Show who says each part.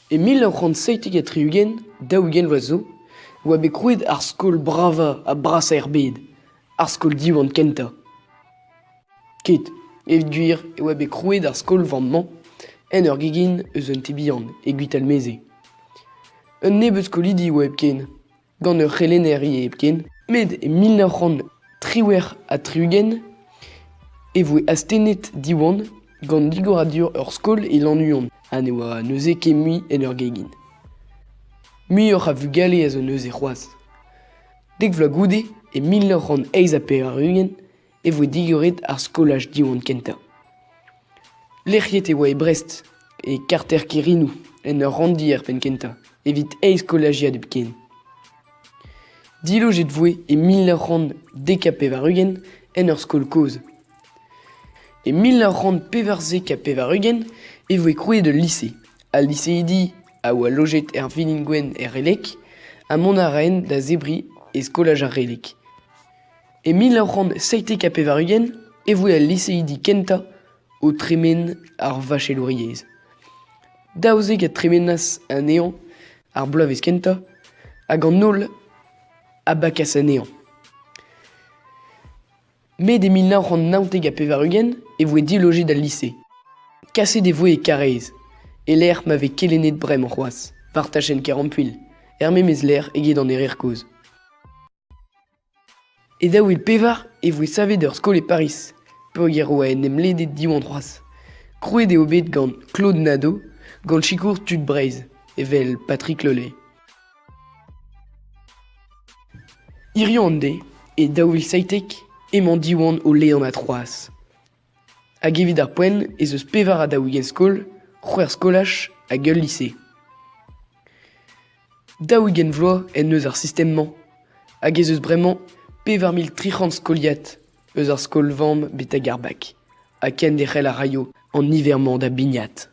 Speaker 1: E 1977, 40 vloaz zo, e oa bet krouet ar skol bravañ ha brasañ er bed, ar skol Diwan kentañ. Ket, evit gwir e oa bet krouet ar skol-vamm-mañ en ur gegin eus un ti bihan e Gwitalmeze. Un nebeud skolidi e oa hepken, gant ur c'helenner ivez hepken, met e 1978 e voe astennet Diwan gant digoradur ur skol e Lannuon ha ne oa neuze ket mui en ur gegin. Muioc'h a vugale a zo neuze c'hoazh. Dek vloaz goude, e 1988, e voe digoret ar skolaj Diwan kentañ. Lec'hiet e oa e Brest, e karter Kerinoù, en ur ranndi er penn-kentañ, evit eizh skolajiad hepken. Dilojet voe e 1990 en ur skol kozh. E 1994 e voe krouet ul lise. Al liseidi a oa lojet er Vilin-Gwenn er Releg ha mont a raent da zebriñ e skolaj ar Releg. E 1997 e voe al liseidi kentañ o tremen ar vachelouriezh. 12 a tremenas anezhañ ar bloavezh kentañ hag an holl a bakas anezhañ. Met e 1999 e voe dilojet al lise. Kaset e voe e Karaez, e-lec'h ma vez kelennet bremañ c'hoazh, war tachenn Kerampuilh, er memes lec'h eget an Erer kozh. E 2004 e voe savet ur skol e Pariz, peogwir e oa en em ledet Diwan c'hoazh. Krouet eo bet gant Claude Nadeau, gant sikour tud Breizh, evel Patrick Le Lay. Hiziv an deiz, e 2017, emañ Diwan o leanaat c'hoazh. Hag evit ar poent ez eus 44 skol, c'hwec'h skolaj hag ul lise. 40 vloaz en deus ar sistem-mañ hag ez eus bremañ 4300 skoliad eus ar skol-vamm betek ar bak ha kenderc'hel a raio an niver-mañ da bignat.